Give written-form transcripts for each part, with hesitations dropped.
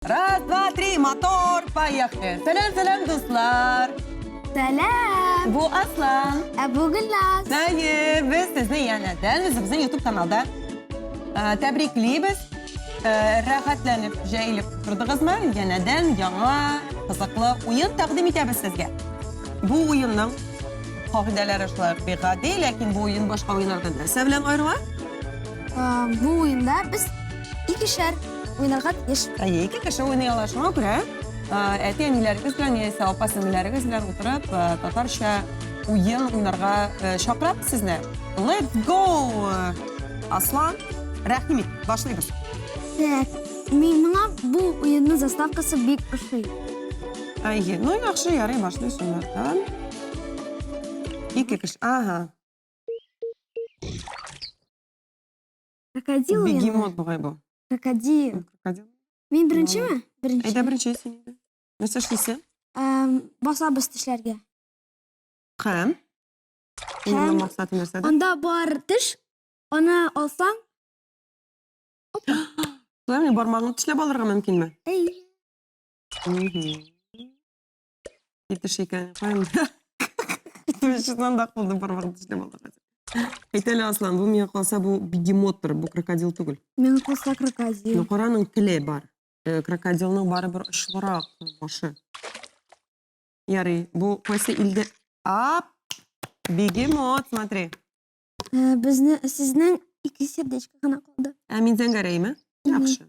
Раз, два, три, мотор, поехали. Сәлам, сәлам, дуслар. Сәлам. Бу Аслан. Ә бу Гөлназ. Әйе, без сезне янәдән үзебезнең YouTube каналда тәбриклибез. Рәхәтләнеп, җәелеп тордыгызмы? Янәдән яңа кызыклы уен тәкъдим итәбез сезгә. Бу уенның кагыйдәләре шулай ук бик гади, ләкин бу уен башка уеннардан нәрсә белән аерыла? Бу уенда без икешәр уйнарга тиеш. Әйе, ике кеше уйный ала. Шуңа күрә әти-әниләрегез белән яисә апа-сеңелләрегез белән утырып, татарча уен уйнарга чакырабыз сезне. Let's go! Аслан, рәхим ит, башлыйбыз. Так, мин моңа бу уенның заставкасы бик ошый. Әйе, ну яхшы, ярый, башлый шуннардан. Ике кеше, ага. Крокодил уены. Бегемот бугай бу. Крокодил. Крокодил. Мин беренчеме? Беренче. Әйдә беренче син инде. Нәрсә эшлисең? Басабыз тешләргә. Һәм? Уенның максаты нәрсәдә? Анда бар теш, аны алсаң, Шулай мени бармагыңны тешләп алырга мөмкинме? Әй. Китеш икән. Каян? Чыннан да кулды бармагын тешләп алырга. Әйт әле, Аслан, бу миңа калса бу бегемоттыр, бу крокодил түгел. Миңа калса крокодил. Ну, кара, аның теле бар. Крокодилның барыбер очлырак башы. Ярый, бу кайсы илдә? Ап! Бегемот, смотри. Безне, сезнең ике сердечко гына калды. Ә мин зәңгәр, әйеме? Яхшы.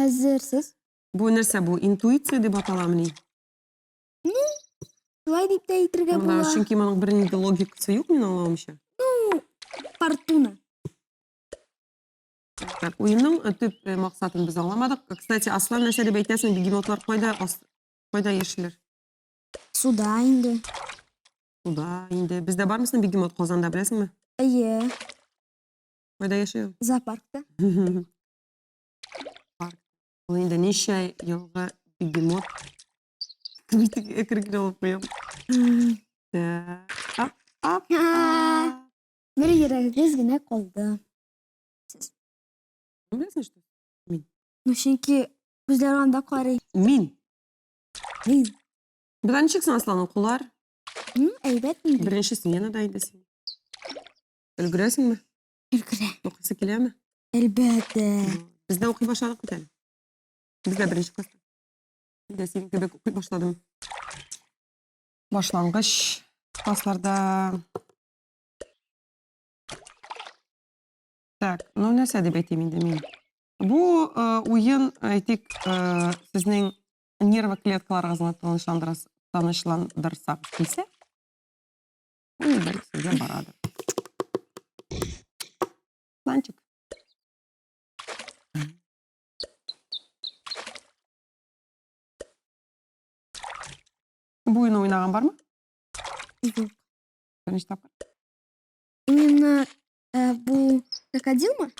Хәзер сез. Бу нәрсә бу? Интуиция дип аталамыни? Ну, шулай дип тә әйтергә була. Чөнки моның бернинди логикасы юк, мин аңлавымча. Ну, фортуна. Так, уенның төп максатын без аңламадык. Кстати, Аслан, нәрсә дип әйтәсең, бегемотлар кайда, кайда яшиләр? Суда инде. Суда инде. Бездә бармы соң бегемот Казанда, беләсеңме? Әйе. Кайда яши ул? Зоопаркта. Парк. Ул инде ничә елгы бегемот. Кебек әкрен алып куям. Так. Ап, ап. Бер йөрәгегез генә калды. Сез. Беләсең, что? Мин. Ну, чөнки күзләр анда карый. Мин. Мин. Бездә ничек соң, Аслан, укулар? Әйбәт инде. Беренче сменада инде син. Өлгерәсеңме? Өлгерә. Укыйсы киләме? Әлбәттә. Без дә укый башладык бит әле. Без дә беренче класста. Мин дә синең кебек укый башладым. Башлангыч классларда. Так, ну нәрсә дип әйтим инде мин? Бу уен, әйтик, сезнең нервы клеткаларыгызны тынычландырса килсә, ул бәлки сезгә барадыр. Планчик. Бу уенны уйнаган бармы? Юк. Беренче тапкыр. Именно бу крокодилмы?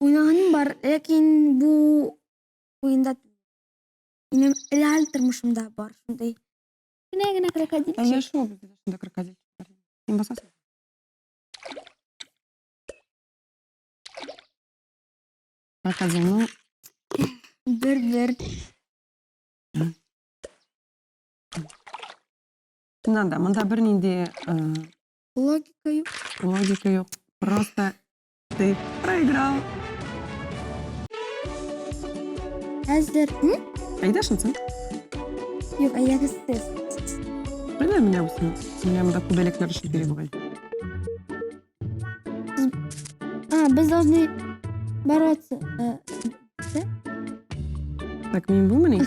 Уйнаганым бар, ләкин бу уенда минем реаль тормышымда бар шундый. Кенә генә крокодил. Әйе, шул бездә дә шунда крокодил. Син басасың. Крокодилның бер-бер. Чыннан да, монда бернинди логика юк. Логика юк. Просто ты проиграл. Әзер. Әйдә шунсын. Юк, әйдәгез сез. Белмим, менә бусы. Менә монда күбәләкләр өчен кирәк бугай. А, без должны бороться. Да? Так, мин бумыни?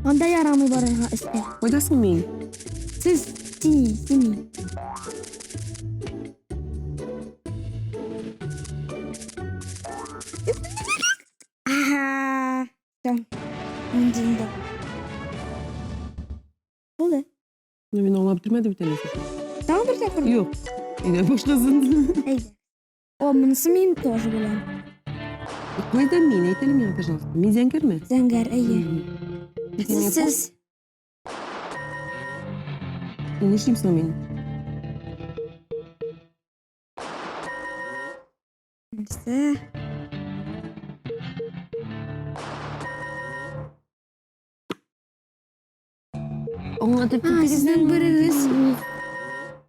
Анда ярамый барырга өстә. Кайдасың мин? Сез синий, синий. Ага. Все. Мин җиңдем. Булды. Ну, мин аңлап бетермәдем бит әле. Тагын бер тапкыр? Юк. Әйдә башласын. Әйдә. О, монысы мин тоже беләм. Кайда мин? Әйт әле миңа, пожалуйста. Мин зәңгәрме? Зәңгәр, әйе. Сез Нишлим соң мин? Нәрсә? Аңлатып А, китегез. сезнең берегез.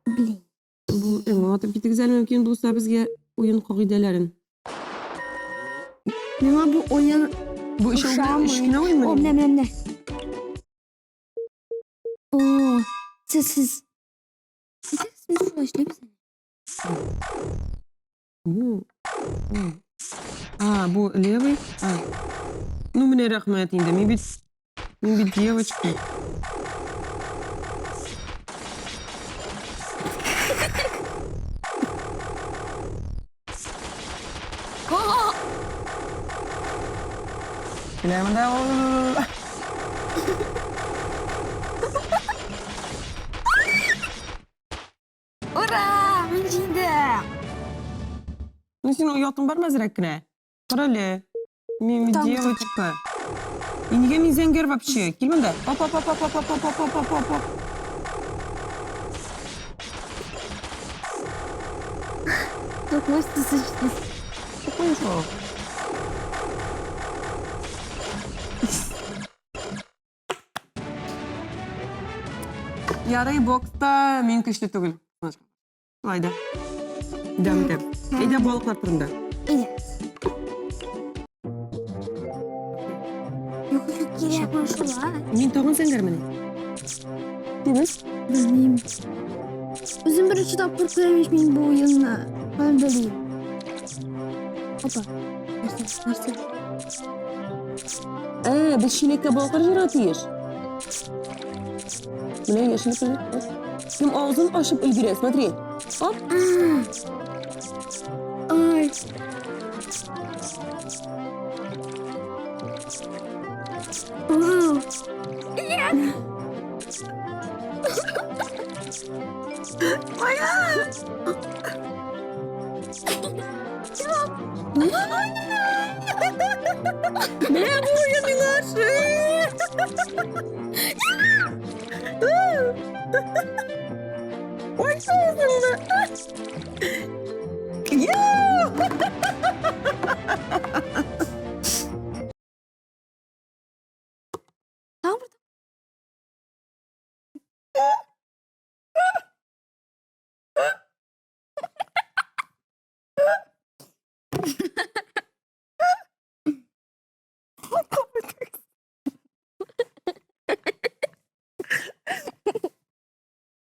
Блин. Бу аңлатып китегез әле мөмкин булса безгә уен кагыйдәләрен. Миңа бу уен Бу өчәү ошамый. өч кенә уенмы? О, менә, менә, менә. О, сез, сез. Сез без шулай эшлибез. Бу. А, бу левый. А. Ну, менә рәхмәт инде. Мин бит девочка. Менә монда ул. Ура! Мин җиңдем! Ну, синең оятың бармы әзрәк кенә? Кара әле. Мин Там девочка. И нигә мин зәңгәр вообще? Кил монда. Оп, оп, оп, оп, оп, оп, оп, оп, оп, оп, оп. Тукмасты сычты. Какой шул? Ярый, бокста мин көчле түгел. Шулай да. Дәвам итәбез. Әйдә балыклар турында. Әйдә. Юк, юк, кирәк менә шулай. Мин тагын зәңгәрмен. Димез? Белмим. Үзем беренче тапкыр күрәм ич мин бу уенны. Каян белим? Опа. Нәрсә? Нәрсә? Ә, без чиләккә балыклар җыярга тиеш. Менә яшел күлмәк. Кем авызын ачып өлгерә, смотри. Оп. Ай. Вау. Менә бу уен миңа ошый. Ой, авызыңны. Йоу! Там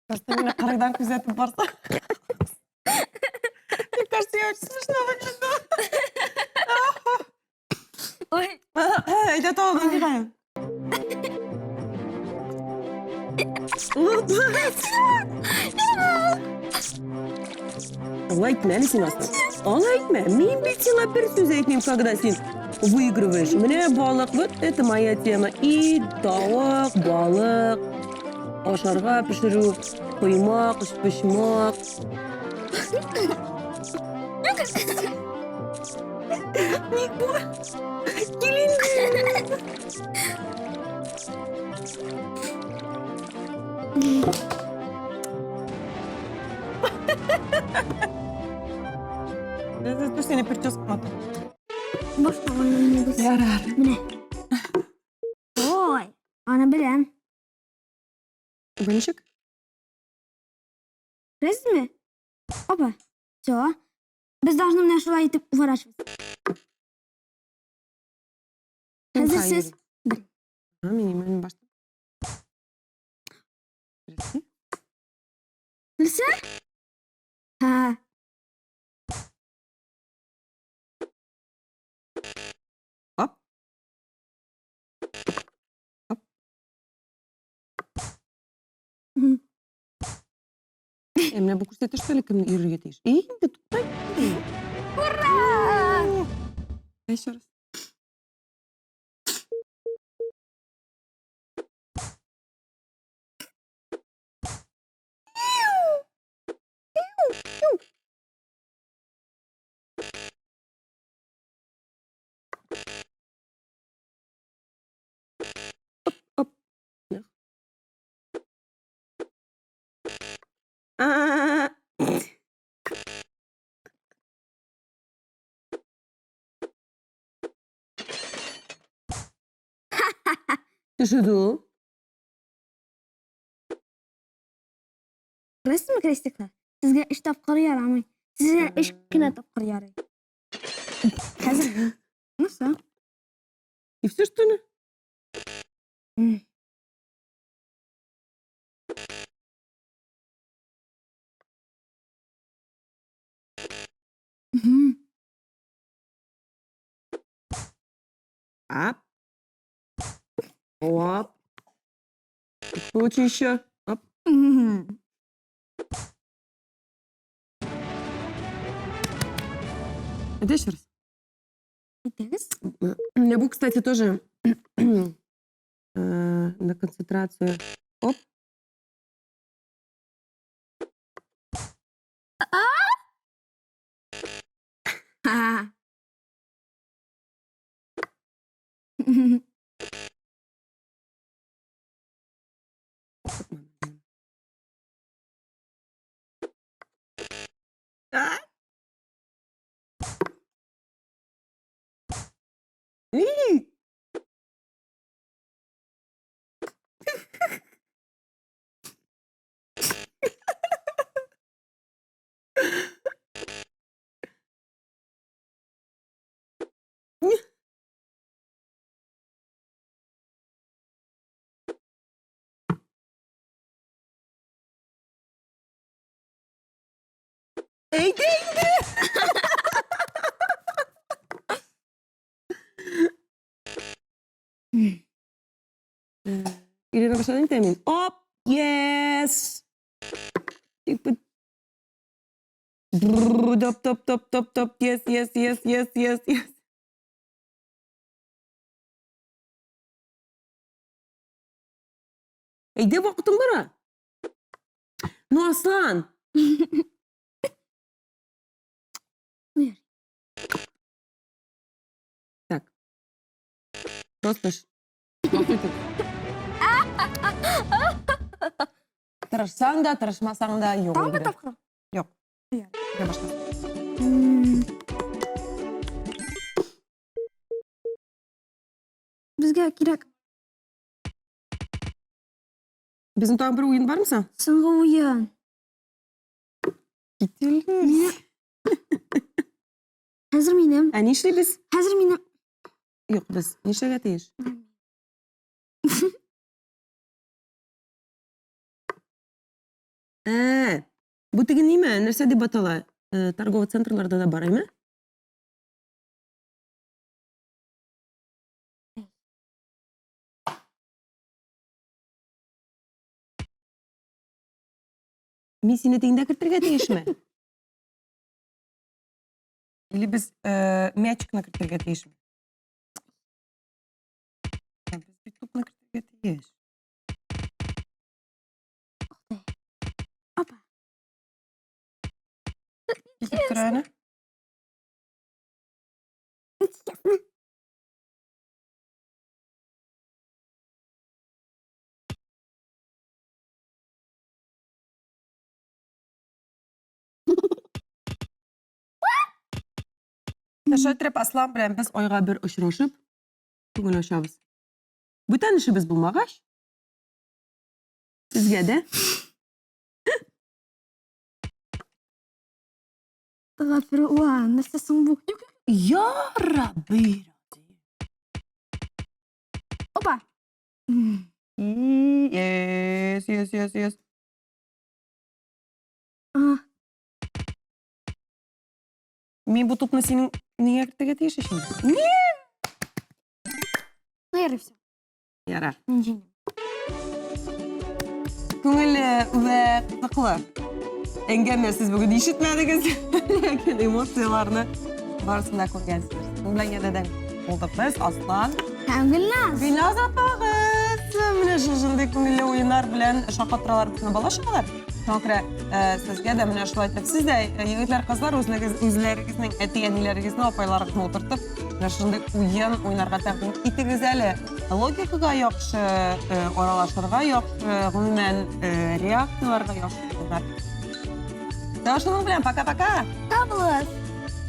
Просто меня кырыйдан күзәтеп барса. Мне кажется, я очень смешно выгляжу. Ой. Әйдә тагын играем. Алай итмә әле син Аслан. Алай итмә. Мин бит сиңа бер сүз әйтмим, когда син выигрываешь. Менә балык, вот это моя тема. И тавык, балык, ашарга пешерү, коймак, өчпочмак. Ник бу? Кил инде. Төш сине прическа матур. Башка уен уйныйбыз. Ярар. Менә. Ой, аны беләм. Бу ничек? Беләсезме? Опа. Все. Без должны менә шулай итеп уворачиваться. Хәзер сез бер. Мин мин башта. Берсе. Нәрсә? Һа. Оп. Оп. Мгм. Ә менә бу күрсәтә что ли кемне йөрергә тиеш? Эй, инде туктай. Ура! Еще раз. Оп, оп. А. Төшүде ул. Күрәсезме, крестиклар? Сезгә өч тапкыр ярамый. Сезгә өч кенә тапкыр ярый. Хәзер мин. Ну все. И все, что ли? Ап. Оп. Лучше еще. Оп. Это еще раз. Әйтегез. Менә бу, кстати, тоже на концентрацию. Оп. Ха. А? И! Әйдә инде! Өйрәнә башладым инде мин. Оп! Yes! Тик бит Топ, топ, топ, топ, топ. Yes, yes, yes, yes, yes, yes. Әйдә вакытың бара. Ну, Аслан! Так. Просто Тырышсаң да, тырышмасаң да юк. Тагын бер тапкыр. Юк. Иә. Башка. Безгә кирәк. Безнең тагын бер уен бармы соң? Соңгы уен. Кителе. Хәзер минем. Ә нишлибез? Хәзер минем. Юк, без нишләргә тиеш? Ә, бу теге ниме? Нәрсә дип атала? Э, торговый центрларда да бар, әйме? Мин сине тегендә кертергә тиешме? Или без э, мячикны кертергә тиешме? Без бит тупны кертергә тиеш. Опа. Китеп тора әнә. Интересно. Шулай итеп, Аслан белән без айга бер очрашып, күңел ачабыз. Бүтән эшебез булмагач, сезгә дә Гафирулла, нәрсә соң бу? Я Рабби! Опа! Yes, yes, yes, yes. А. Мин бу тупны синең нигә кертергә тиеш ич инде? Ни? Ну, ярый все. Ярар. Мин җиңдем. Күңелле вә кызыклы әңгәмә сез бүген ишетмәдегез, ләкин эмоцияләрне барысын да күргәнсез. Сезнең белән янәдән булдык без, Аслан. Һәм Гөлназ. Гөлназ апагыз. Менә шушындый күңелле уеннар белән шаккатыралар безне бала чагалар. Шуңа күрә э, сезгә дә менә шулай итеп сез дә э, егетләр, кызлар үзләрегез үзләрегезнең әти-әниләрегезне, апайларыгызны утыртып, менә шушындый уен уйнарга тәкъдим итегез әле. Логикага яхшы, э, аралашырга яхшы, гомумән, реакцияләргә яхшы уеннар. Шуның белән пока-пока. Табылыгыз.